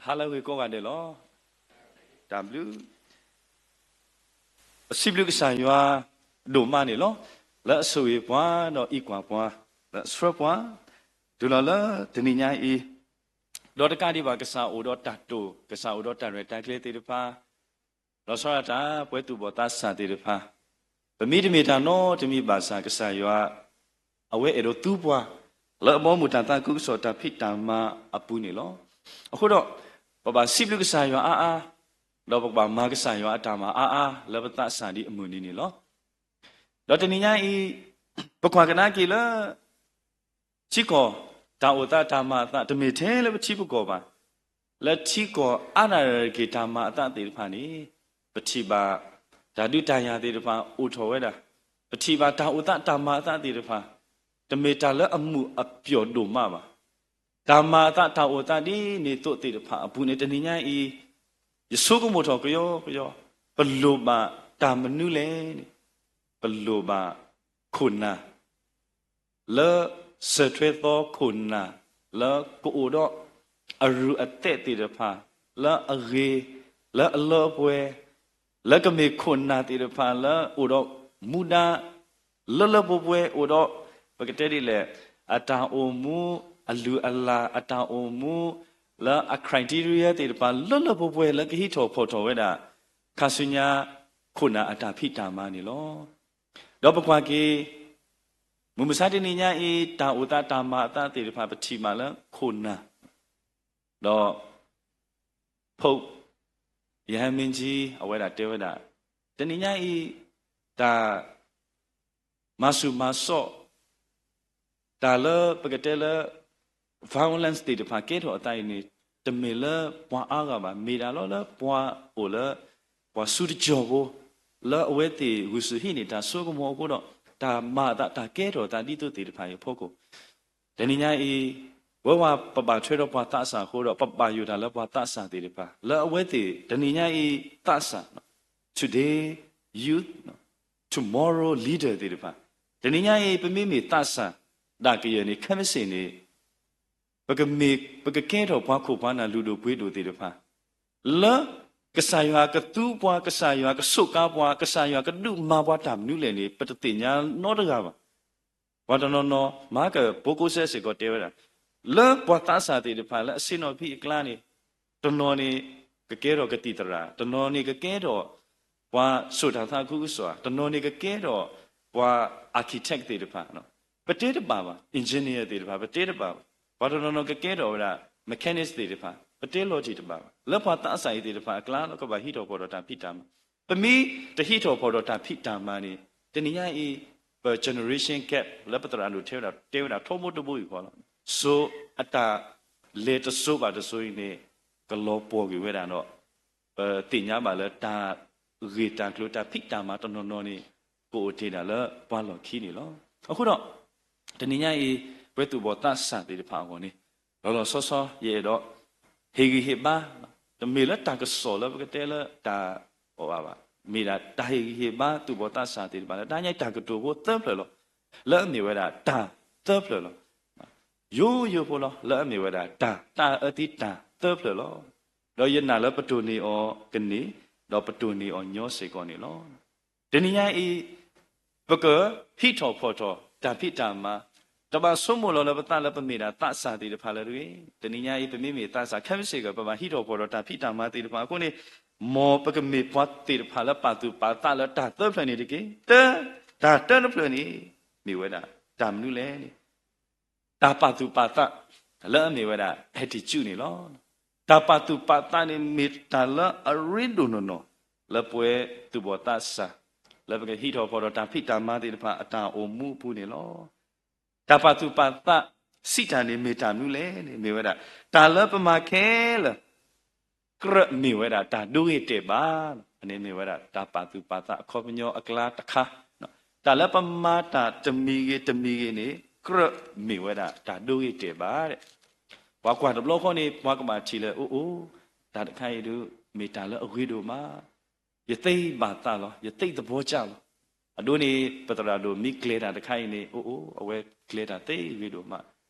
ဟါလၢအဂ့ၤကိးဂၤဒဲးလီၤ. တၢ်ဘျုး ပစံးဘျုးကစၢ်ယွၤဒိၣ်မးန့ၣ်လီၤ. လၢအဆိၣ်ဂ့ၤပှၤဒီးအံးကွၢ်ပှၤ လၢအဆှၢပှၤ တုၤလီၤလၢတနံၤညါအံၤ, ဒီးတကးဒံးဘၣ် ကစၢ်အိၣ်ဒီးတၢ်တိာ်, ကစၢ်အိၣ်ဒီးတၢ်ရဲၣ်တၢ်ကျဲၤသ့ၣ်တဖၣ်, လီၤဆီဒၣ်တၢ်ပှဲၤသူၣ်ဘီၣ်သးစၢ်သ့ၣ်တဖၣ်, ပမ့ၢ်တမ့ၢ်တၢ်နီတမံၤဘၣ်ဆၣ် ကစၢ်ယွၤ အဝဲအဲၣ်ဒိးသူပှၤ လၢအဘီအမုၢ်တၢ်သးခုကစီၣ်တၢ်ဖံးတၢ်မၤအပူၤန့ၣ်လီၤ. အဃိဒီး ပဘၣ်စံးဘျုးကစၢ်ယွၤအါအါ, ဒီးပကဘၣ်မၤကစၢ်ယွၤအတၢ်မၤအါအါ လၢပသးစၢ်ဒ်အမုၢ်နံၤန့ၣ်လီၤ. ဒီးတနံၤညါအံၤ ပကွၢ်ကဒါက့ၤလၢ ထံကီၢ်တၢ်အိၣ်သးတၢ်မၤအသး တမ့ၢ်ထဲလၢပထံပကီၢ်ဘၣ်, လၢထံကီၢ်အါဒၣ်က့ၤတၢ်မၤအသးသ့ၣ်တဖၣ်န့ၣ် ပထံၣ်ဘၣ် တၢ်ဒုးတၢ်ယၤသ့ၣ်တဖၣ်အိၣ်ထီၣ်ဝဲဒၣ်, ပထံၣ်ဘၣ်တၢ်အိၣ်သးတၢ်မၤအသးသ့ၣ်တဖၣ် တမ့ၢ်တၢ်လၢအမုာ်အပျီၢ်ဒိၣ်မးဘၣ်. တၢ်မၤအသးတၢ်အိၣ်သးဒ်န့ၣ်သိးသ့ၣ်တဖၣ်အပူၤန့ၣ် တနံၤညါအံၤ ယဆိကမိၣ်ထီၣ်ကယီကယီ, ပလိၣ်ဘၣ်တၢ်မနုၤလဲၣ်န့ၣ်, ပလိၣ်ဘၣ်ခိၣ်နၢ် လၢစၢၢ်ထွဲသီခိၣ်နၢ် လၢကအိၣ်ဒီးအရူၢ်အသဲးသ့ၣ်တဖၣ် လၢအဂ့ၤ လၢအလၢအပှဲၤ လၢကမ့ၢ်ခိၣ်နၢ်သ့ၣ်တဖၣ် လၢအိၣ်ဒီးမူဒါ လၢလၢပှဲၤပှဲၤ အိၣ်ဒီး ပကတဲဒ်လဲၣ် အတၢ်အိၣ်မူ အလုၢ်အလၢ် အတၢ်အိၣ်မူ လၢအ criteria သ့ၣ်တဖၣ် လၢလၢပှဲၤပှဲၤ လၢကဟံးထီၣ်ဖီၣ်ထီၣ်ဝဲဒၣ် ခါဆူညါ ခိၣ်နၢ်အတၢ်ဖံးတၢ်မၤန့ၣ်လီၤ. ဒီးပကွၢ်က့ၤ မုၢ်မဆါတနံၤညါအံၤ တၢ်အိၣ်သးတၢ်မၤအသးသ့ၣ်တဖၣ် ပထံၣ်ဘၣ်လၢခိၣ်နၢ် ဒီး Pope ရဟန်းမင်းကြီး အဝဲဒၣ်တဲဝဲဒၣ် တနံၤညါအံၤ တၢ်မၤဆူၣ်မၤစိး တၢ်လၢပကတဲလၢ violence သ့ၣ်တဖၣ်ကဲထီၣ်အသးအံၤန့ၣ် တမ့ၢ်လၢပှၤအါဂၤဘၣ်, မ့ၢ်ဒၣ်လီၤလၢပှၤအိၣ်လၢ ပှၤစုတကၠီၢ်ဖိ လၢအဝဲသ့ၣ်ဂုာ်ဆူၣ်ဟံးန့ၢ်တၢ်စိကမီၤအဃိဒီး တၢ်မၤအသးတၢ်ကဲထီၣ်အသးဒ်သိးသ့ၣ်တဖၣ်အံၤအဖီခိၣ် တနံၤညါအံၤ ဝဲဝဲပဘၣ်ထွဲဒီးပှၤသးစၢ်အဃိဒီး ပဘၣ်ယိၣ်တၢ်လၢပှၤသးစၢ်သ့ၣ်တဖၣ် လၢအဝဲသ့ၣ်တနံၤညါအံၤသးစၢ် today youth, tomorrow leader သ့ၣ်တဖၣ် တနံၤညါအံၤ ပမ့မ့ၢ်သးစၢ် ဒၣ်ကယဲၢ်န့ၣ် ခဲမုၢ်ဆ့ၣ်န့ၣ် ပကမ့ၢ် ပကကဲထီၣ်ပှၤခိၣ်ပှၤနၢ်လုၢ်ဒိၣ်ပှ့ၤဒိၣ်သ့ၣ်တဖၣ် လၢကစၢ်ယွၤကသူပှၤ, ကစၢ်ယွၤကဆိးကါပှၤ, ကစၢ်ယွၤကဒုးမၤပှၤတၢ်မနုၤလဲၣ်န့ၣ် ပတသ့ၣ်ညါနီတဂၤဘၣ်. ပှၤတနီၤနီၤ မၤက ဖိကိးစဲစ့ၢ်ကီးတဲဝဲဒၣ် လၢပှၤသးစၢ်သ့ၣ်တဖၣ်လၢအဆ့ၣ်နီၤဖံးအကျါန့ၣ် တနီၤန့ၣ် ကကဲထီၣ်ကသံၣ်သရၣ်, တနီၤန့ၣ်ကကဲထီၣ် ပှၤစိာ်တၢ်သးခုကစီၣ်, တနီၤန့ၣ်ကကဲထီၣ် ပှၤ architect သ့ၣ်တဖၣ်, ပတဲတဘၣ်ဘၣ်, engineer သ့ၣ်တဖၣ် ပတဲတဘၣ်ဘၣ်, ပှၤတနီၤနီၤကကဲထီၣ်ဝဲဒၣ် mechanic သ့ၣ်တဖၣ် ပတဲလီၤတံၢ်တဘၣ်ဘၣ်. လၢပှၤသးစၢ်အံၤသ့ၣ်တဖၣ်အကျါလီၤ ကဘၣ်ဟံးထီၣ်ဖီၣ်ထီၣ်တၢ်ဖံးတၢ်မၤ, ပမ့ၢ်တဟံးထီၣ်ဖီၣ်ထီၣ်တၢ်ဖံးတၢ်မၤန့ၣ် တနံၤညါအံၤ ပ generation gap လၢပသရၣ်ဒိၣ်တဲဝဲဒၣ် တဲဝဲဒၣ်ထီဘိတဘိအံၤဃီလီၤ. စိၤအတၢ်လဲၤတစိၤဘၣ်တစိၤအံၤန့ၣ် ကလီၤပှီၢ်ကွံာ်ဝဲဒၣ်ဒီး ပသ့ၣ်ညါဘၣ်လၢတၢ်ဂ့ၢ်တၢ်ကျိၤတၢ်ဖံးတၢ်မၤတနီၤနီၤန့ၣ် ကအိၣ်တ့ၢ်ဒၣ်လၢပှၤလီၢ်ခံန့ၣ်လီၤ. အဃိဒီး တနံၤညါအံၤ ပှၤသူၣ်ဘီၣ်သးစၢ်သ့ၣ်တဖၣ်အဂီၢ်န့ၣ် လီၤလီၤဆီဆီ ယအဲၣ်ဒိး ဟ့ၣ်ဂံၢ်ဟ့ၣ်ဘါ, တမ့ၢ်လၢတၢ်ကစီၣ်လၢပကတဲလၢတၢ်အီၣ်ဘၣ်ဘၣ်, မ့ၢ်ဒၣ်တၢ်ဟ့ၣ်ဂံၢ်ဟ့ၣ်ဘါသူၣ်ဘီၣ်သးစၢ်သ့ၣ်တဖၣ်လၢ တၢ်ညါတၢ်ကတိၤဖိသၢဖျၢၣ်လီၤ. လၢအမ့ၢ်ဝဲဒၣ်တၢ်သၢဖျၢၣ်လီၤ. ယိယိဖိလီၤ လၢအမ့ၢ်ဝဲဒၣ်တၢ် တၢ်အၢသံတၢ်သၢဖျၢၣ်လီၤ. ဒီးယနာ်လၢပတိၢ်န့ၢ်အီၤကန့ၢ်, ဒီးပတိၢ်န့ၢ်အီၤညီစ့ၢ်ကီးန့ၣ်လီၤ. တနံၤညါအံၤ ပကဟံးထီၣ်ဖီၣ်ထီၣ်တၢ်ဖံးတၢ်မၤ, တဘၣ်ဆိကမိၣ်လီၤလၢပသးလၢပမ့ၢ်ဒၣ်သးစၢ်သ့ၣ်တဖၣ်လၢတဂ့ၤ. တနံၤညါအံၤ ပမ့မ့ၢ်သးစၢ် ခဲမုၢ်ဆ့ၣ်ကီး ပဘၣ်ဟံးထီၣ်ဖီၣ်ထီၣ်တၢ်ဖံးတၢ်မၤသ့ၣ်တဖၣ်အဃိန့ၣ်, မ်ပကမ့ၢ်ပှၤသ့ၣ်တဖၣ်လၢပာ်သူၣ်ပာ်သးလၢတၢ်သၢဖျၢၣ်န့ၣ်တက့ၢ်. တၢ်တၢတဖျၢၣ်န့ၣ် မ့ၢ်ဝဲဒၣ်တၢ်မနုၤလဲၣ်န့ၣ် တၢ်ပာ်သူၣ်ပာ်သး လၢအမ့ၢ်ဝဲဒၣ် attitude န့ၣ်လီၤ. တၢ်ပာ်သူၣ်ပာ်သးန့ၣ် မ့ၢ်တၢ်လၢအရ့ဒိၣ်နီၢ်နီၢ် လၢပဝဲသူၣ်ဘီၣ်သးစၢ် လၢပကဟံးထီၣ်ဖီၣ်ထီၣ်တၢ်ဖံးတၢ်မၤသ့ၣ်တဖၣ်အတၢ်အိၣ်မူအပူၤန့ၣ်လီၤ. တၢ်ပာ်သူၣ်ပာ်သး စံးတၢ်န့ၣ်မ့ၢ်တၢ်မနုၤလဲၣ်န့ၣ် မ့ၢ်ဝဲဒၣ် တၢ်လၢပမၤခဲလၢာ် ကြၢးမ့ၢ်ဝဲဒၣ်တၢ်ဒိဂ့ၤတဲာ်ဘၣ်. အန့ၣ်မ့ၢ်ဝဲဒၣ်တၢ်ပာ်သူၣ်ပာ်သးအခီပညီအကျါတခါ, တၢ်လၢပမၤတၢ်တမံၤဂ့ၤတမံၤဂ့ၤန့ၣ် ကြၢးမ့ၢ်ဝဲဒၣ်တၢ်ဒိဂ့ၤတဲာ်ဘၣ်. ပှၤကွၢ်တဘျီဃီန့ၣ် ပှၤကဘၣ်ထံၣ်လၢ အိၣ်အိၣ် တၢ်တခါအံၤဒုး မ့ၢ်တၢ်လၢအဂ့ၤဒိၣ်မး, ယသ့ဘၣ်သးလီၤ, ယသ့သဘီကၢ်လီၤ. အဒိန့ၣ် ပသရၣ်ဒိၣ်မ့ၢ်ကျဲၤတၢ်တခါအံၤန့ၣ် အိၣ်အိၣ် အဝဲကျဲၤတၢ်သ့ဂ့ၤဒိၣ်မး,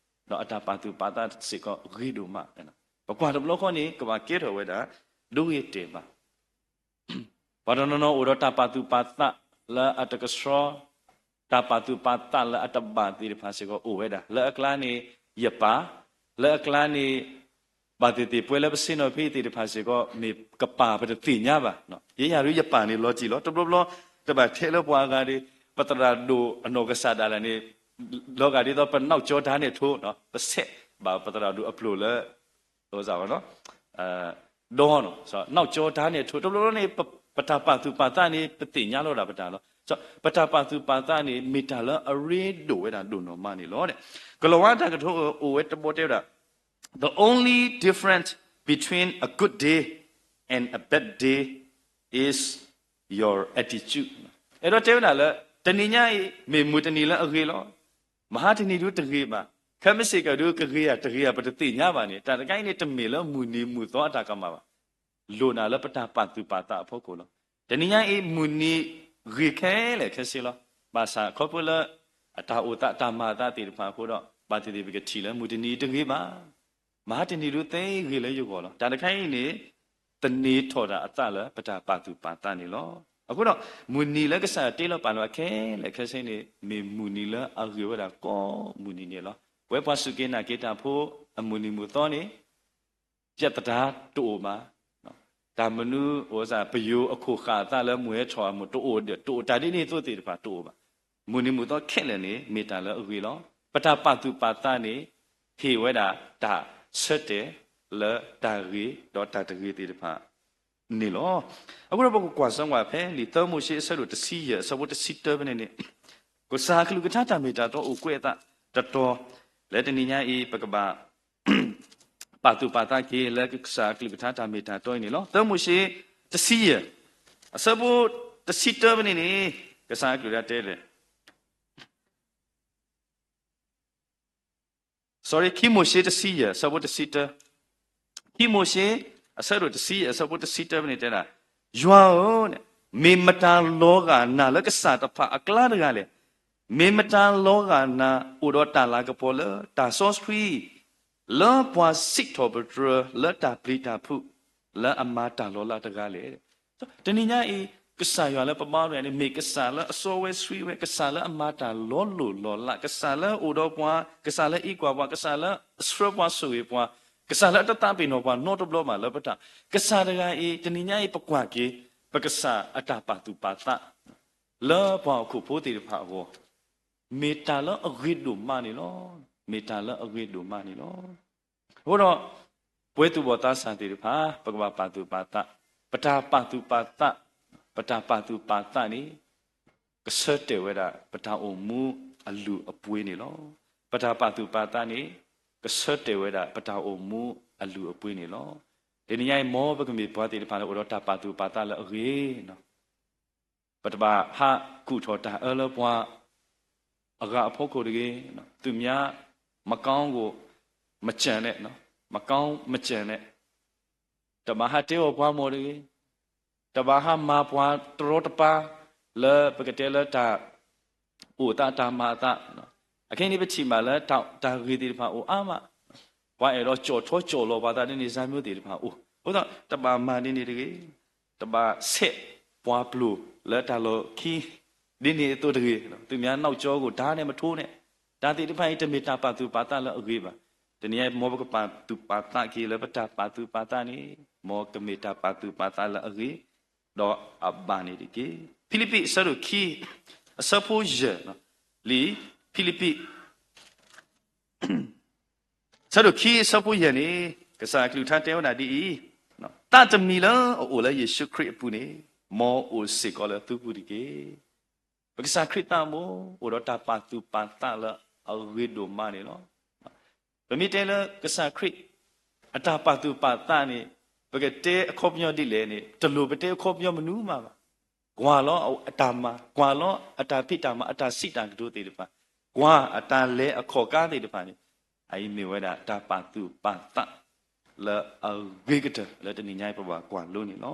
ဒီးအတၢ်ပာ်သူၣ်ပာ်သးစ့ၢ်ကီးဂ့ၤဒိၣ်မး. ပကွၢ်တဘျီဃီန့ၣ် ကဘၣ်ကဲထီၣ်ဝဲဒၣ် ဒိဂ့ၤတဲာ်ဘၣ် ပှၤတနီၤနီၤအိၣ်ဒီးတၢ်ပာ်သူၣ်ပာ်သးလၢအတကဆှီ, တၢ်ပာ်သူၣ်ပာ်သးလၢအတဘၣ်သ့ၣ်တဖၣ်စ့ၢ်ကီးအိၣ်ဝဲဒၣ်, လၢအကျါန့ၣ် ယပာ်, လၢအကျါန့ၣ် ဘၣ်သ့ၣ်သ့ၣ်ပှဲၤလၢပဆ့ၣ်နီၤဖဲသ့ၣ်တဖၣ်စ့ၢ်ကီး မ့ၢ်ကပာ်ပတသ့ၣ်ညါဘၣ်. ယဲယၤဒုးယပာ်န့ၣ်လီၤတံၢ်လီၤ. တဘျီဘျီ တဘၣ်ထဲလၢပှၤအဂၤဒီး ပသရၣ်ဒိၣ်အနီၢ်ကစၢ်ဒၣ်လဲာ်န့ၣ် လီၤဂာ်ဒ်သိးပနီၣ်ကၠီတၢ်န့ၣ်ထိ, ပဆဲးဘၣ်ပသရၣ်ဒိၣ်အပျိၢ်လၢ ဒီးနီၣ်ကၠီတၢ်န့ၣ်ထိ, တဘျီဘျီန့ၣ် ပတၢ်ပာ်သူၣ်ပာ်သးန့ၣ် ပသ့ၣ်ညါလီၤဒၣ်ပတၢ်လီၤ. ပတၢ်ပာ်သူၣ်ပာ်သးန့ၣ် မ့ၢ်တၢ်လၢအရ့ဒိၣ်ဝဲဒၣ်ဒိၣ်နီၢ်မးန့ၣ်လီၤ. ကလီၤဝါတၢ်ကတိၤအိၣ်ဝဲတဘီတဲဝဲဒၣ်, The only difference between a good day and a bad day is your attitude. အဲၣ်ဒိးတဲဝဲဒၣ်လၢ တနံၤညါအံၤ မ့ၢ်မုၢ်တနံၤလၢအဂ့ၤလီၤ. မဟါတနံၤဒုတဂ့ၤဘၣ်. ခဲမုၢ်ဆ့ၣ်ကီးဒုကဂ့ၤဧါတဂ့ၤဧါ ပတသ့ၣ်ညါဘၣ်န့ၣ် တၢ်တခါအံၤန့ၣ် တမ့ၢ်လၢမုၢ်နံၤမုၢ်သီအတၢ်ကမၣ်ဘၣ်. လိၣ်နၤလၢပတၢ်ပာ်သူၣ်ပာ်သးအဖီခိၣ်လီၤ. တနံၤညါအံၤ မုၢ်နံၤဂ့ၤခဲလၢာ်ခဲဆ့လီၤ. ဘၣ်ဆၣ်ခီဖျိလၢ အတၢ်အိၣ်သးတၢ်မၤအသးသ့ၣ်တဖၣ်အဃိဒီး ဘၣ်သ့ၣ်သ့ၣ်ပကထံၣ်လၢမုၢ်တနံၤတဂ့ၤဘၣ်. မဟါတနံၤဒုသ့ဂ့ၤလၢယဂီၢ်လီၤ. တၢ်တခါအံၤန့ၣ် သန့ၤထီၣ်တၢ်အသးလၢပတၢ်ပာ်သူၣ်ပာ်သးန့ၣ်လီၤ. အဃိဒီး မုၢ်နံၤလၢကစၢ်ယွၤတ့လီၤပာ်လီၤခဲလၢာ်ခဲဆ့န့ၣ် မ့ၢ်မုၢ်နံၤလၢအဂ့ၤဝဲဒၣ်ကိးမုၢ်နံၤန့ၣ်လီၤ. ပဝဲပှၤစူၢ်က့ၤနာ်က့ၤတၢ်ဖိ အမုၢ်နံၤမုၢ်သီန့ၣ် ပြဿနာတအိၣ်ဘၣ်. တၢ်မနုၤအိၣ်စ့ၢ် ပယိၤအခိၣ်ဃာ်အသးလၢမုၢ်ဟဲထီၣ်အမုၢ်တအိၣ်ဒီး တအိၣ်တၢ်ဒ်န့ၣ်အသိးသ့ၣ်တဖၣ်တအိၣ်ဘၣ်. မုၢ်နံၤမုၢ်သီခဲလၢာ်န့ၣ် မ့ၢ်တၢ်လၢအဂ့ၤလီၤ. ပတၢ်ပာ်သူၣ်ပာ်သးန့ၣ် ဟ့ၣ်ဝဲဒၣ်တၢ်ဆၢတဲာ်လၢတၢ်ဂ့ၤဒီးတၢ်တဂ့ၤသ့ၣ်တဖၣ်န့ၣ်လီၤ. အဃိဒီးပကကွၢ်စၢၤကွၢ်ဖဲလံာ်သၢမိၤၡ့အဆၢဒိၣ်တဆံယဲၢ် အဆၢဖိတဆံတၢဖဲန့ၣ်န့ၣ် ကစၢ်အကလုၢ်ကထါတၢ်မ့ၢ်တၢ်တီအိၣ်ကွဲးအသးတတီၤ လၢတနံၤညါအံၤ ပကဘၣ် ပာ်သူၣ်ပာ်သးက့ၤလၢကစၢ်အကလုၢ်ကထါတၢ်မ့ၢ်တၢ်တီအံၤန့ၣ်လီၤ. သၢမိၤၡ့တဆံယဲၢ် အဆၢဖိတဆံတၢဖဲန့ၣ်န့ၣ် ကစၢ်အကလုၢ်ကထါတဲလဲၣ် sorry ခံမိၤၡ့တဆံယဲၢ် အဆၢဖိတဆံတၢ, ခံမိၤၡ့ အဆၢဒိၣ်တဆံယဲၢ် အဆၢဖိတဆံတၢဖဲန့ၣ်တဲဒၣ်, ယွၤဧၢ, မ့ၢ်မတၤလီၤဂာ်နၤလၢကစၢ်တဖၣ်အကျါတဂၤလဲၣ်. မ့ၢ်မတၤလီၤဂာ်နၤအိၣ်ဒီးတၢ်လၤကပီၤလၢတၢ်စီဆှံ လၢပှၤစံးထီၣ်ပတြၢၤလၢတၢ်ပျံၤတၢ်ဖုး လၢအမၤတၢ်လီၤလးတဂၤလဲၣ်. တနံၤညါအံၤ ကစၢ်ယွၤလၢပဘါဝဲန့ၣ် မ့ၢ်ကစၢ်လၢအစီဝဲဆှံဝဲ, ကစၢ်လၢအမၤတၢ်လီၤလိၢ်လီၤလး, ကစၢ်လၢအိၣ်ဒီးပှၤ, ကစၢ်လၢအံးကွၢ်ပှၤ, ကစၢ်လၢအဆှၢပှၤဆိၣ်ဂ့ၤပှၤ, ကစၢ်လၢအတသးပ့ၤနီၣ်ပှၤနီတဘျီဘၣ်လၢပတၢ်, ကစၢ်တဂၤအံၤ တနံၤညါအံၤပကွၢ်က့ၤ ပကစၢ်အတၢ်ပာ်သူၣ်ပာ်သး လၢပှၤဟီၣ်ခိၣ်ဖိသ့ၣ်တဖၣ်အဂီၢ် မ့ၢ်တၢ်လၢအဂ့ၤဒိၣ်မးန့ၣ်လီၤ. မ့ၢ်တၢ်လၢအဂ့ၤဒိၣ်မးန့ၣ်လီၤ. အဃိဒီး ပဝဲသူၣ်ဘီၣ်သးစၢ်သ့ၣ်တဖၣ် ပကဘၣ်ပာ်သူၣ်ပာ်သး, ပတၢ်ပာ်သူၣ်ပာ်သး, ပတၢ်ပာ်သူၣ်ပာ်သးန့ၣ် ကဆၢတဲာ်ဝဲဒၣ် ပတၢ်အိၣ်မူအလုၢ်အပှ့ၤန့ၣ်လီၤ. ပတၢ်ပာ်သူၣ်ပာ်သးန့ၣ် ကဆၢတဲာ်ဝဲဒၣ် ပတၢ်အိၣ်မူအလုၢ်အပှ့ၤန့ၣ်လီၤ. တနံၤညါအံၤ မ်ပကမ့ၢ်ပှၤသ့ၣ်တဖၣ်လၢအိၣ်ဒီးတၢ်ပာ်သူၣ်ပာ်သးလၢအဂ့ၤ ပတဘၣ်ဟးကူၣ်ထီၣ်တၢ်အၢလၢပှၤအဂၤအဖီခိၣ်တဂ့ၤ. သူများမကောင်းကို မကြံနဲ့, မကောင်းမကြံနဲ့, တဘၣ်ဟးတဲအီၣ်ပှၤမီၢ်တဂ့ၤ. တဘၣ်ဟးမၤပှၤတရီတပါ လၢပကတဲလၢတၢ်အိၣ်သးတၢ်မၤအသး. အခဲအံၤန့ၣ် ပထံၣ်ဘၣ်လၢတၢ်ဂ့ၤသ့ၣ်တဖၣ်အိၣ်အါမး, ပှၤအဲၣ်ဒိးကၠီၣ်ထီကၠီၣ်လီၤပှၤသးဒ်န့ၣ် စၢ်မျိုးသ့ၣ်တဖၣ်အိၣ်. အဃိသတး တဘၣ်မၤဒ်န့ၣ်တဂ့ၤ. တဘၣ်ဆဲးပှၤပျိၢ်လၢတၢ်လီၢ်ခံ ဒ်န့ၣ်အသိးတဂ့ၤ. သူများနောက်ကျောကို ဓားနဲ့မထိုးနဲ့, တၢ်သ့ၣ်တဖၣ်အံၤ တမ့ၢ်တၢ်ပာ်သူၣ်ပာ်သးလၢအဂ့ၤဘၣ်. တနံၤညါအံၤ မ်ပကပာ်သူၣ်ပာ်သးက့ၤလၢပတၢ်ပာ်သူၣ်ပာ်သးန့ၣ် မ်ကမ့ၢ်တၢ်ပာ်သူၣ်ပာ်သးလၢအဂ့ၤ ဒီးအဘၣ်န့ၣ်တက့ၢ်. ဖံလံးပံး အဆၢဒိၣ်ခံ အဆၢဖိယဲၢ်, လံာ်ဖံလံးပံး ဆၢဒိၣ်ခံ အဆၢဖိယဲၢ်န့ၣ် ကစၢ်အကလုၢ်ကထါတဲဝဲဒၣ်ဒ်အံၤ, သးတမံၤလၢအအိၣ်လၢယ့ၣ်ၡူးခရံာ်အပူၤန့ၣ် မ်အအိၣ်စ့ၢ်ကီးလၢသုပူၤတက့ၢ်. ပကစၢ်ခရံာ်သးဘိ အိၣ်ဒီးတၢ်ပာ်သူၣ်ပာ်သးလၢအဂ့ၤဒိၣ်မးန့ၣ်လီၤ. ပမ့ၢ်တဲလၢကစၢ်ခရံာ် အတၢ်ပာ်သူၣ်ပာ်သးန့ၣ် ပကတဲအခီပညီဒ်လဲၣ်န့ၣ် တလိၣ်ပတဲအခီပညီမနုၤမးဘၣ်. ကွၢ်လီၤအတၢ်မၤ, ကွၢ်လီၤအတၢ်ဖံးတၢ်မၤ, အတၢ်စံးတၢ်ကတိၤသ့ၣ်တဖၣ်, ကွၢ်အတၢ်လဲၤအခီၣ်ကါသ့ၣ်တဖၣ်န့ၣ် အအံၤမ့ၢ်ဝဲဒၣ်တၢ်ပာ်သူၣ်ပာ်သး လၢအဂ့ၤကတၢၢ်လၢတနံၤညါအံၤပဘၣ်ကွၢ်လိန့ၣ်လီၤ.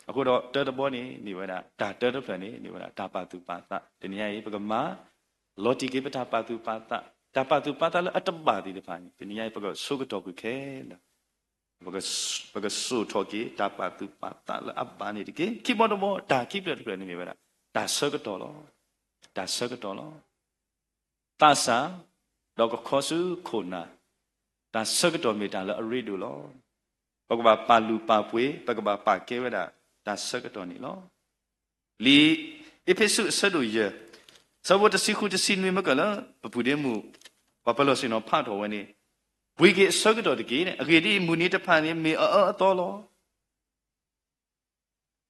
အဃိဒီးတၢ်တဘီန့ၣ် မ့ၢ်ဝဲဒၣ် တၢ်တၢတဖျၢၣ်န့ၣ် မ့ၢ်ဝဲဒၣ်တၢ်ပာ်သူၣ်ပာ်သး. တနံၤညါအံၤ ပကမၤ လီၤတံၢ်က့ၤပတၢ်ပာ်သူၣ်ပာ်သး, တၢ်ပာ်သူၣ်ပာ်သးလၢအတဘၣ်သ့ၣ်တဖၣ်န့ၣ် တနံၤညါအံၤ ပကဆိကတီၢ်ကွံာ်ခဲလၢာ် ပကစိာ်ထီၣ်က့ၤ တၢ်ပာ်သူၣ်ပာ်သးလၢအဘၣ်န့ၣ်တက့ၢ်. ခံဘီတဘီ တၢ်ခံဖျၢၣ်တဖျၢၣ်န့ၣ်မ့ၢ်ဝဲဒၣ် တၢ်ဆၢကတီၢ်လီၤ. တၢ်ဆၢကတီၢ်လီၤ. သးစၢ်, ဒီးကခီဆူခိၣ်နၢ်, တၢ်ဆၢကတီၢ်မ့ၢ်တၢ်လၢအရ့ဒိၣ်လီၤ. ပကဘၣ်ပာ်လုၢ်ပာ်ပှ့ၤ, ပကဘၣ်ပာ်ကဲဝဲဒၣ် တၢ်ဆၢကတီၢ်န့ၣ်လီၤ. လံာ်အ့းဖ့းစူးအဆၢဒိၣ်ယဲၢ်, ဆၢဖိတဆံဃုတဆံနွံ မ့ၢ်ကလၢ ပပုၢ်ဒ့မုၣ် ပှၤပလီၢ်ဆ့ၣ်နီၤဖးထီၣ်ဝဲန့ၣ်, ပှ့ၤက့ၤအဆၢကတီၢ်တက့ၢ်. အဂ့ၢ်ဒ်အံၤ, မုၢ်နံၤတဖၣ်န့ၣ် မ့ၢ်အအၢအသီလီၤ.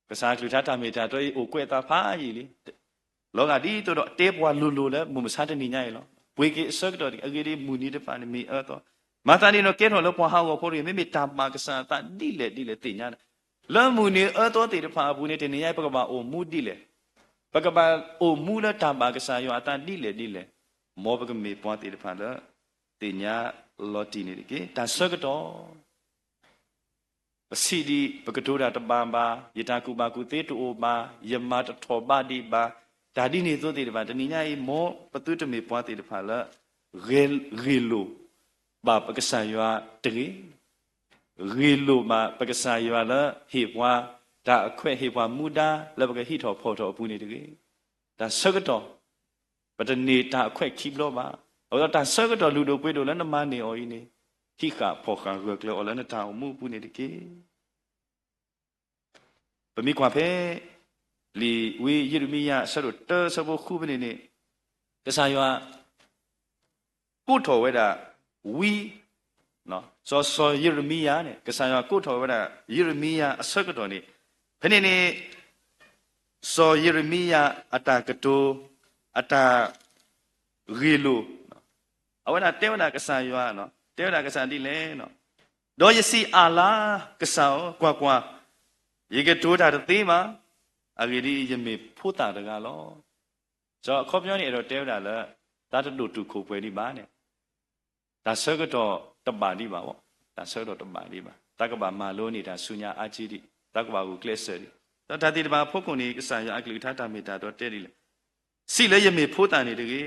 ကစၢ်အကလုၢ်ကထါတၢ်မ့ၢ်တၢ်တီအံၤ အိၣ်ကွဲးအသးဖးယံာ်လံ. လီၤဂာ်ဒ်သိးဒီး တဲပှၤလိၤလိၤလၢမုၢ်မဆါတနံၤညါအံၤလီၤ. ပှ့ၤက့ၤအဆၢကတီၢ်တက့ၢ်. အဂ့ၢ်ဒ်အံၤ, မုၢ်နံၤတဖၣ်န့ၣ် မ့ၢ်အအၢအသီ. မၤသးဒ်န့ၣ်ဒီး ကဲထီၣ်လၢပှၤဟးဂီၤဖိတဂ့ၤ, မ့မ့ၢ်တၢ်ဘၣ်ကစၢ်အသးဒ်လဲၣ်ဒ်လဲၣ်သ့ၣ်ညါ, လၢမုၢ်နံၤအအၢအသီသ့ၣ်တဖၣ်အပူၤန့ၣ် တနံၤညါအံၤ ပကဘၣ်အိၣ်မူဒ်လဲၣ်, ပကဘၣ်အိၣ်မူလၢတၢ်ဘၣ်ကစၢ်ယွၤအသးဒ်လဲၣ်ဒ်လဲၣ်, မ်ပကမ့ၢ်ပှၤသ့ၣ်တဖၣ်လၢ သ့ၣ်ညါလီၤတံၢ်န့ၣ်တက့ၢ်. တၢ်ဆၢကတီၢ် ပစံးဒ်အံၤ, ပကတိၤတၢ်တဘၣ်ဘၣ်, ယတၢ်ကူၣ်ဘၣ်ကူၣ်သ့တအိၣ်ဘၣ်, ယမၤတထီၣ်ဘးဒံးဘၣ်, တၢ်ဒ်န့ၣ်အသိးသ့ၣ်တဖၣ် တနံၤညါအံၤ မ်ပသုတမ့ၢ်ပှၤသ့ၣ်တဖၣ်လၢ ဂ့ၤလိာ်ဘၣ်ပကစၢ်ယွၤတဂ့ၤ, ဂ့ၤလိာ်ဘၣ်ပကစၢ်ယွၤလၢဟ့ၣ်ပှၤတၢ်အခွဲး ဟ့ၣ်ပှၤမူဒါလၢပကဟံးထီၣ်ဖီၣ်ထီၣ်အပူၤန့ၣ်တဂ့ၤ. တၢ်ဆၢကတီၢ် ပတန့ၢ်တၢ်အခွဲးခံဘျီဘၣ်. အဃိဒီးတၢ်ဆၢကတီၢ်လုၢ်ဒိၣ်ပှ့ၤဒိၣ်လၢနမၤန့ၢ်အီၤအံၤန့ၣ်, ဟံးဃာ်ဖီၣ်ဃာ်ဂၢၢ်ကျၢၤအီၤလၢနတၢ်အိၣ်မူအပူၤန့ၣ်တက့ၢ်. ပမ့ၢ်ကွၢ်ဖဲ လံာ်ဝံယံးရမံယၤအဆၢဒိၣ်တၢ အဆၢဖိဃုဖဲန့ၣ်န့ၣ်, ကစၢ်ယွၤ ကိးထီၣ်ဝဲဒၣ် ဝံ, စီၤ စီၤယံးရမံယၤန့ၣ် ကစၢ်ယွၤကိးထီၣ်ဝဲဒၣ် ယံးရမံယၤအဆၢကတီၢ်န့ၣ်, ဖဲန့ၣ်န့ၣ် စီၤယံးရမံယၤအတၢ်ကတိၤ အတၢ်ဂ့ၢ်လိာ်, အဝဲဒၣ်တဲဝဲဒၣ်ကစၢ်ယွၤ, တဲဝဲဒၣ်ကစၢ်ဒ်လဲၣ်, ဒီးယစံးအးလါ, ကစၢ်ဧၢ, ကွၢ်ကွၢ်, ယကတိၤတၢ်တသ့ဘၣ်, အဂ့ၢ်ဒ်အံၤ, ယမ့ၢ်ဖိသၣ်တဂၤလီၤ. စီၤ အခီပညီန့ၣ် အဲၣ်ဒိးတဲဝဲဒၣ်လၢ သးတဒိၣ်တုာ်ခိၣ်ပှဲၤဒံးဘၣ်န့ၣ်, တၢ်ဆၢကတီၢ်တဘၣ်ဒံးဘၣ်, တၢ်ဆၢကတီၢ်တဘၣ်ဒံးဘၣ်, သးကဘၣ်မၤလိန့ၢ်တၢ်ဆူညါအါက့ဒံး, သးကဘၣ်ဂုာ်ကျဲးစၢးဒံး, ဒီးတၢ်သ့ၣ်တဖၣ်အဖီခိၣ်န့ၣ် ကစၢ်ယွၤအကလုၢ်ကထါတၢ်မ့ၢ်တၢ်တီတဲဒ်လဲၣ်, စံးလၢယမ့ၢ်ဖိသၣ်န့ၣ်တဂ့ၤ,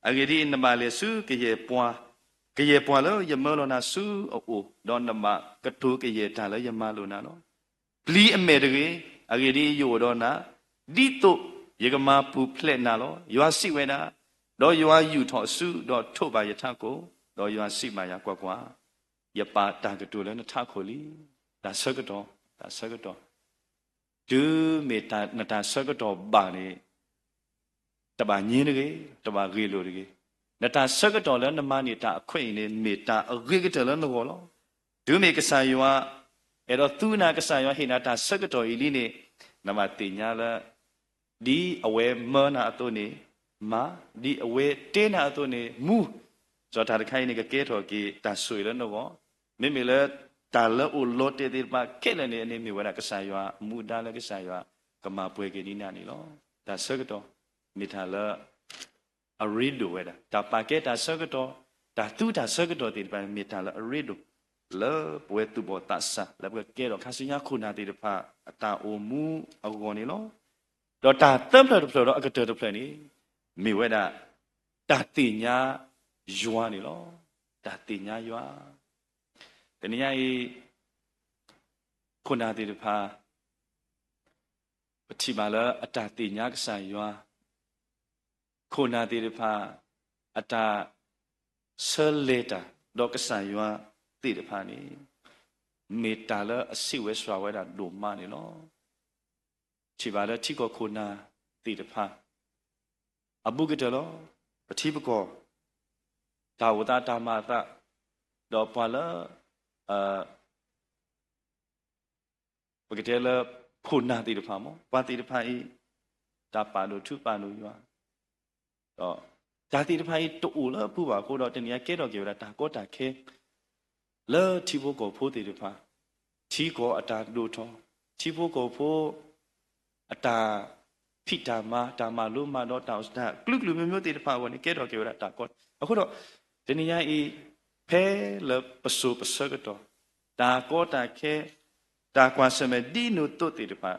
အဂ့ၢ်ဒ်အံၤ, နဘၣ်လဲၤဆူကယဲၢ်ပှၤ, ကယဲၢ်ပှၤလၢယမၢလီၤနၤဆူအအိၣ်, ဒီးနဘၣ်ကတိၤကယဲၢ်တၢ်လၢယမၤလိာ်နၤလီၤ. ပျံၤအမဲာ်တဂ့ၤ, အဂ့ၢ်ဒ်အံၤ, ယအိၣ်ဒီးနၤ, ဒ်သိးယကမၤပူၤဖျဲးနၤလီၤ. ယွၤစံးဝဲဒၣ်, ဒီးယွၤယူာ်ထီၣ်အစု, ဒီးထိးဘၣ်ယထးခိၣ်, ဒီးယွၤစံးဘၣ်ယၤ, ကွၢ်ကွၢ်, ယပာ်တၢ်ကတိၤလၢနထးခိၣ်လံ. တၢ်ဆၢကတီၢ်, တၢ်ဆၢကတီၢ်, တုၤမ့ၢ်နတၢ်ဆၢကတီၢ်ဘၣ်န့ၣ် တဘၣ်ညါတဂ့ၤ, တဘၣ်ဂ့ၤလိာ်တဂ့ၤ. နတၢ်ဆၢကတီၢ်လၢနမၤန့ၢ်တၢ်အခွဲးအံၤန့ၣ် မ့ၢ်တၢ်အဂ့ၤကတၢၢ်လၢနဂီၢ်လီၤ. တုၤမ့ၢ်ကစၢ်ယွၤ အဲၣ်ဒိးသူနၤ, ကစၢ်ယွၤဟ့ၣ်နၤတၢ်ဆၢကတီၢ်အံၤလံန့ၣ်, နဘၣ်သ့ၣ်ညါလၢ ဒ်အဝဲမၢနၤအသိးန့ၣ်မၤ, ဒ်အဝဲတဲနၤအသိးန့ၣ်မူ, စီၤတၢ်တခါအံၤန့ၣ် ကကဲထီၣ်က့ၤတၢ်ဆိၣ်ဂ့ၤလၢနဂီၢ်, မ့မ့ၢ်လၢတၢ်လၢအိၣ်လီၤတဲာ်သ့ၣ်တဖၣ်ခဲလၢာ်န့ၣ် အန့ၣ်မ့ၢ်ဝဲဒၣ်ကစၢ်ယွၤအမူဒါလၢကစၢ်ယွၤကမၤပှဲၤက့ၤဒ်န့ၣ်န့ၣ်လီၤ. တၢ်ဆၢကတီၢ် မ့ၢ်တၢ်လၢ အရ့ဒိၣ်ဝဲဒၣ်, တၢ်ပာ်ကဲတၢ်ဆၢကတီၢ်, တၢ်သူတၢ်ဆၢကတီၢ်သ့ၣ်တဖၣ် မ့ၢ်တၢ်လၢအရ့ဒိၣ် လၢပဝဲသူၣ်ဘီၣ်သးစၢ် လၢပကကဲထီၣ်ခါဆူညါခိၣ်နၢ်သ့ၣ်တဖၣ် အတၢ်အိၣ်မူအဂီၢ်န့ၣ်လီၤ. ဒီးတၢ်သၢဖျၢၣ်တဖျၢၣ်ဒီးအကတၢၢ်တဖျၢၣ်န့ၣ် မ့ၢ်ဝဲဒၣ် တၢ်သ့ၣ်ညါယွၤန့ၣ်လီၤ. တၢ်သ့ၣ်ညါယွၤ, တနံၤညါအံၤ ခိၣ်နၢ်သ့ၣ်တဖၣ် ပထံၣ်ဘၣ်လၢအတၢ်သ့ၣ်ညါကစၢ်ယွၤ, ခိၣ်နၢ်သ့ၣ်တဖၣ် အတၢ်ဆၢလဲၤတၢ်ဒီးကစၢ်ယွၤသ့ၣ်တဖၣ်န့ၣ် မ့ၢ်တၢ်လၢအဆံးဝဲစှၤဝဲဒၣ်ဒိၣ်မးန့ၣ်လီၤ. ထံၣ်ဘၣ်လၢထံကီၢ်ခိၣ်နၢ်သ့ၣ်တဖၣ် အဘူးကတၢၢ်လီၤ. ပထံပကီၢ် တၢ်အိၣ်သးတၢ်မၤအသး ဒီးပှၤလၢ ပကတဲလၢ ခိၣ်နၢ်သ့ၣ်တဖၣ်မ့ၢ် ပှၤသ့ၣ်တဖၣ်အံၤ တၢ်ပာ်ဒိၣ်ထူပာ်ဒိၣ်ယွၤ ဒီးတၢ်သ့ၣ်တဖၣ်အံၤတအိၣ်လၢအပူၤဘၣ်အဃိဒီး တနံၤအံၤကဲထီၣ်က့ၤဝဲဒၣ်တၢ်ကီတၢ်ခဲ လၢထံဖိကီၢ်ဖိသ့ၣ်တဖၣ် ထံကီၢ်အတၢ်ဒိၣ်ထီၣ် ထံဖိကီၢ်ဖိ အတၢ်ဖံးတၢ်မၤ တၢ်မၤလိမၤဒိး တၢ်အိၣ်သး ကျူကျူမျိုးမျိုးသ့ၣ်တဖၣ်အဂီၢ်န့ၣ် ကဲထီၣ်က့ၤဝဲဒၣ်တၢ်ကီ အဃိဒီး တနံၤညါအံၤ ဖဲလၢပစိၤပဆၢကတီၢ် တၢ်ကီတၢ်ခဲ တၢ်ကွၢ်ဆၢၣ်မဲာ်ဒ်န့ၣ်အသိးသ့ၣ်တဖၣ်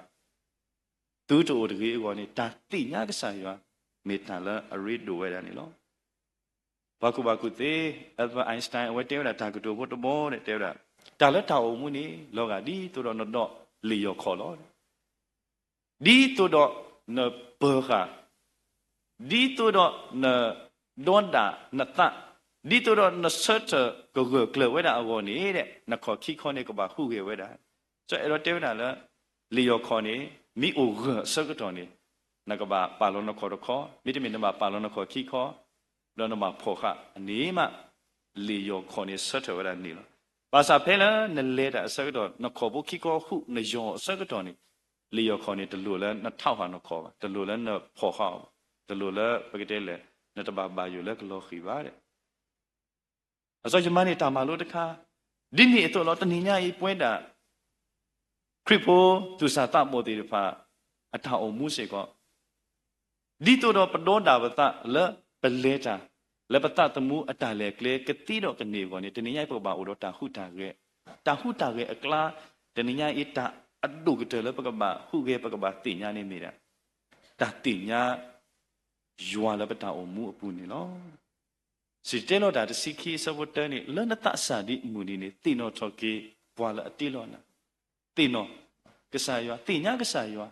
သုတအိၣ်တဂ့ၤအဂီၢ်န့ၣ် တၢ်သ့ၣ်ညါကစၢ်ယွၤ မ့ၢ်တၢ်လၢအရ့ဒိၣ်ဝဲဒၣ်န့ၣ်လီၤ. ပှၤကူၣ်ဘၣ်ကူၣ်သ့ Albert Einstein အဝဲတဲဝဲဒၣ်တၢ်ကတိၤဖိတဘီန့ၣ် တဲဝဲဒၣ် တၢ်လၢတၢ်အိၣ်မူန့ၣ် လီၤဂာ်ဒ်သိးဒီးနဒီးလ့ၣ်ယီၢ်ခီၣ်လီၤ. ဒ်သိးဒီးနပၢၤဃာ်, ဒ်သိးဒီးနဒီဒၣ်နသး, ဒ်သိးဒီးနဆၢထၢၣ်ကဂၢၢ်ကျၢၤဝဲဒၣ်အဂီၢ်န့ၣ် နခီၣ်ခံခီန့ၣ်ကဘၣ်ဟူးဂဲၤဝဲဒၣ်. စီၤအဲၣ်ဒိးတဲဝဲဒၣ်လၢ လ့ၣ်ယီၢ်ခီၣ်န့ၣ် မ့ၢ်အိၣ်ဂၢၢ်အဆၢကတီၢ်န့ၣ် နကဘၣ်ပာ်လီၤနခီၣ်တခီ, မ့တမ့ၢ်နဘၣ်ပာ်လီၤနခီၣ်ခံခီ, ဒီးနဘၣ်ဖီၣ်ဃာ်အန့ၣ်မး လ့ၣ်ယီၢ်ခီၣ်န့ၣ်ဆၢထၢၣ်ဝဲဒၣ်န့ၣ်လီၤ. ဘၣ်ဆၣ်ဖဲလၢနလဲၤတၢ်အဆၢကတီၢ် နခီၣ်ဖိခံခီဟူး နယီၢ်အဆၢကတီၢ်န့ၣ် လ့ၣ်ယီၢ်ခီၣ်န့ၣ် တလိၣ်လၢနထးဃာ်နခီၣ်ဘၣ်, တလိၣ်လၢနဖီၣ်ဃာ်အီၤဘၣ်, တလိၣ်လၢပကတဲလဲၣ် နတဘၣ်ဘၣ်ယိၣ်လၢကလီၤဃံၤဘၣ်. အစီယမၤန့ၢ်တၢ်မၤလိတခါ, ဒ်န့ၣ်အသိးလီၤ တနံၤညါအံၤပဝဲဒၣ် ခရံာ်ဖိသူၣ်စၢ်သးဘီၣ်သ့ၣ်တဖၣ် အတၢ်အိၣ်မူစ့ၢ်ကီး ဒ်သိးဒီးပဒီဒၣ်ပသးလၢပလဲၤတၢ် လၢပသးသမူအတၢ်လဲၤကျဲကသ့ဒီးကန့ၢ်အဂီၢ်န့ၣ် တနံၤညါအံၤ ပကဘၣ်အိၣ်ဒီးတၢ်ဟူးတၢ်ဂဲၤ, တၢ်ဟူးတၢ်ဂဲၤအကျါ တနံၤညါအံၤ တၢ်အဒိၣ်ကတၢၢ်လၢပကဘၣ်ဟူးဂဲၤ ပကဘၣ်သ့ၣ်ညါန့ၣ်မ့ၢ်ဒၣ် တၢ်သ့ၣ်ညါ ယွၤလၢပတၢ်အိၣ်မူအပူၤန့ၣ်လီၤ. စံၣ်တဲၤတဲလီၤတၢ်တဆံခံအဆၢဖိတၢန့ၣ် လၢနသးစၢ်ဒံးအမုၢ်နံၤန့ၣ် သ့ၣ်နီၣ်ထီၣ်က့ၤပှၤလၢအတ့လီၤနၤ, သ့ၣ်နီၣ်ကစၢ်ယွၤ, သ့ၣ်ညါကစၢ်ယွၤ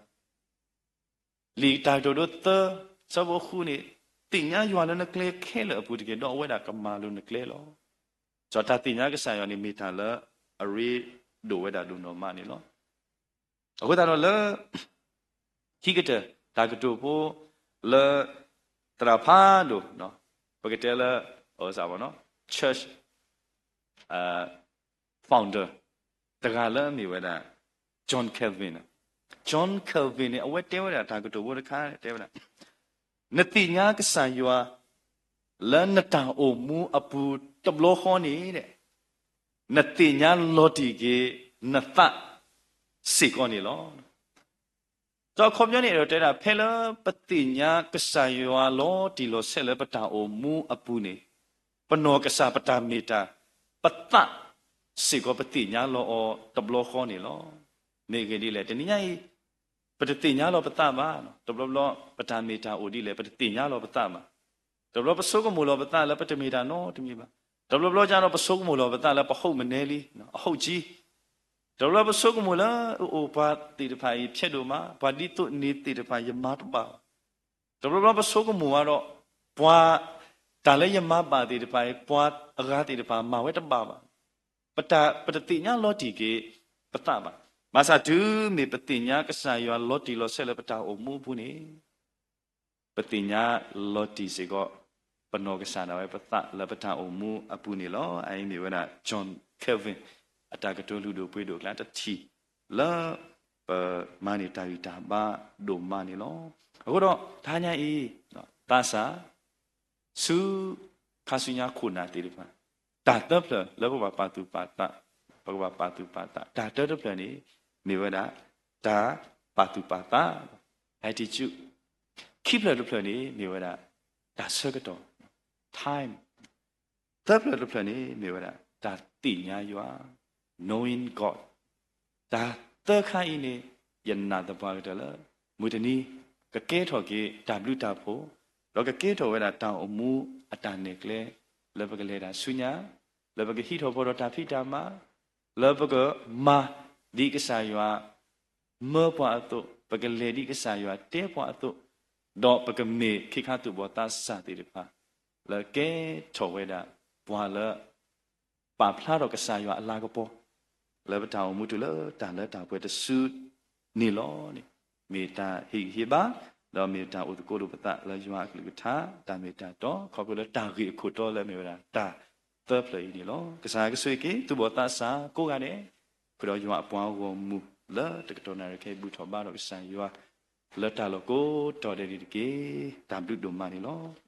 လံာ်တၢ်ကတိၤဒိသၢ ဆၢဖိဃုန့ၣ် သ့ၣ်ညါယွၤလၢနကျဲခဲလၢာ်အပူၤတက့ၢ် ဒီးအဝဲဒၣ်ကမၤလိၤနကျဲလီၤ. စီၤတၢ်သ့ၣ်ညါကစၢ်ယွၤန့ၣ် မ့ၢ်တၢ်လၢအရ့ဒိၣ်ဝဲဒၣ်ဒိၣ်နီၢ်မးန့ၣ်လီၤ. အဃိသတးဒီးလၢ ခံကတၢၢ် တၢ်ကတိၤဖိလၢ သရၣ်ဖးဒိၣ် ပကတဲလၢ church founder တဂၤလၢအမ့ၢ်ဝဲဒၣ် John Calvin. John Calvin န့ၣ် အဝဲတဲဝဲဒၣ်တၢ်ကတိၤဖိတခါ တဲဝဲဒၣ် နသ့ၣ်ညါကစၢ်ယွၤ လၢနတၢ်အိၣ်မူအပူၤတဘျီဃီန့ၣ် နသ့ၣ်ညါလီၤတံၢ်က့ၤနသးစ့ၢ်ကီးန့ၣ်လီၤ. ဒီးအခီပညီန့ၣ် အဲၣ်ဒိးတဲဒၣ် ဖဲလၢပသ့ၣ်ညါကစၢ်ယွၤလီၤတံၢ်လီၤဆဲးလၢပတၢ်အိၣ်မူအပူၤန့ၣ် ပနီၢ်ကစၢ်ပတၢ်မ့ၢ်တၢ် ပသးစ့ၢ်ကီးပသ့ၣ်ညါလီၤအီၤတဘျီဃီန့ၣ်လီၤ. မ့ၢ်အဂ့ၢ်ဒ်လဲၣ် တနံၤညါအံၤ ပတသ့ၣ်ညါလီၤပသးဘၣ်. တဘျီဘျီ ပတၢ်မ့ၢ်တၢ်အိၣ်ဒ်လဲၣ် ပတသ့ၣ်ညါလီၤပသးဘၣ်. တဘျီဘျီပဆိကမိၣ်လီၤပသးလၢပတမ့ၢ်တၢ်နီတမံၤဘၣ်. တဘျီဘျီကဒီး ပဆိကမိၣ်လီၤပသးလၢပဟုတ်မနဲလံ, အဟုတ်ကြီး. တဘျီဘျီပဆိကမိၣ်လၢ အိၣ်ပှၤသ့ၣ်တဖၣ်အံၤ ဖျဲးဒိၣ်မး, ပှၤဒ်သိးန့ၣ်သ့ၣ်တဖၣ် ယမၤတဘၣ်ဘၣ်. တဘျီဘျီပဆိကမိၣ်ဘၣ်ဒီး ပှၤ တၢ်လၢယမၤဘၣ်သ့ၣ်တဖၣ်အံၤ ပှၤအဂၤသ့ၣ်တဖၣ် မၤဝဲတဘၣ်ဘၣ်. ပတၢ် ပတသ့ၣ်ညါလီၤတံၢ်က့ၤပသးဘၣ်. ဘၣ်ဆၣ်တုၤမ့ၢ်ပသ့ၣ်ညါကစၢ်ယွၤလီၤတံၢ်လီၤဆဲးလၢပတၢ်အိၣ်မူအပူၤန့ၣ် ပသ့ၣ်ညါလီၤတံၢ်စ့ၢ်ကီး ပနီၢ်ကစၢ်ဒၣ်ဝဲပသးလၢပတၢ်အိၣ်မူအပူၤန့ၣ်လီၤ. အအံၤမ့ၢ်ဝဲဒၣ် John Calvin အတၢ်ကတိၤလုၢ်ဒိၣ်ပှ့ၤဒိၣ်အကျါတထံၣ်လၢ ပမၤန့ၢ်တၢ်ဂံၢ်တၢ်ဘါဒိၣ်မးန့ၣ်လီၤ. အဃိဒီး တဟါညါအံၤ သးစၢ် ဆူ ခါဆူညါခိၣ်နၢ်သ့ၣ်တဖၣ် တၢ်သၢဖျၢၣ်လၢပကဘၣ်ပာ်သူၣ်ပာ်သး, ပကဘၣ်ပာ်သူၣ်ပာ်သး, တၢ်တၢတဖျၢၣ်န့ၣ် မ့ၢ်ဝဲဒၣ် တၢ်ပာ်သူၣ်ပာ်သး, attitude, ခံဖျၢၣ်တဖျၢၣ်န့ၣ် မ့ၢ်ဝဲဒၣ် တၢ်ဆၢကတီၢ်, time, သၢဖျၢၣ်တဖျၢၣ်န့ၣ် မ့ၢ်ဝဲဒၣ် တၢ်သ့ၣ်ညါယွၤ, knowing God. တၢ်သၢခါအံၤန့ၣ် ယနာ်သပှၢ်ကတၢၢ်လၢ မုၢ်တနံၤ ကကဲထီၣ်က့ၤတၢ်ဘျုးတၢ်ဖှိၣ်, ဒီးကကဲထီၣ်ဝဲဒၣ်တၢ်အိၣ်မူအတၢ်နဲၣ်ကျဲ လၢပကလဲၤတၢ်ဆူညါ, လၢပကဟံးထီၣ်ဖီၣ်ထီၣ်တၢ်ဖံးတၢ်မၤ, လၢပကမၤဒ်ကစၢ်ယွၤ မၢပှၤအသိး, ပကလဲၤဒ်ကစၢ်ယွၤတဲပှၤအသိး, ဒီးပကမ့ၢ်ခ့ခါသူၣ်ဘီၣ်သးစၢ်သ့ၣ်တဖၣ် လၢကဲထီၣ်ဝဲဒၣ် ပှၤလၢ ပာ်ဖျါထီၣ်ကစၢ်ယွၤအလၤကပီၤ လၢပတၢ်အိၣ်မူတုၤလၢတၢ်လၢတၢ်ပှဲၤတစုန့ၣ်လီၤန့ၣ်, မ့ၢ်တၢ်ဟ့ၣ်ဂံၢ်ဟ့ၣ်ဘါ, ဒီးမ့ၢ်တၢ်အိၣ်သကိးလိာ်ပသးလၢယွၤအကလုၢ်ကထါ, တၢ်မ့ၢ်တၢ်တီ, ခီဖျိလၢတၢ်ဂ့ၢ်အခိၣ်တီလၢအမ့ၢ်ဝဲဒၣ်တၢ်သၢဖျၢၣ်အံၤန့ၣ်လီၤ. ကစၢ်ကဆိၣ်ဂ့ၤက့ၤ သူၣ်ဘီၣ်သးစၢ်ကိးဂၤဒဲး, ဃုာ်ဒီးယွၤအပှၤဂီၢ်မုၢ်လၢတကတီၢ်နၣ်ရံၣ်ခဲအံၤ ဘူၣ်ထီၣ်ဘါထီၣ်ကစၢ်ယွၤ လၢတၢ်လီၢ်ကိးတီၤဒဲးန့ၣ်တက့ၢ်. တၢ်ဘျုးဒိၣ်မးန့ၣ်လီၤ.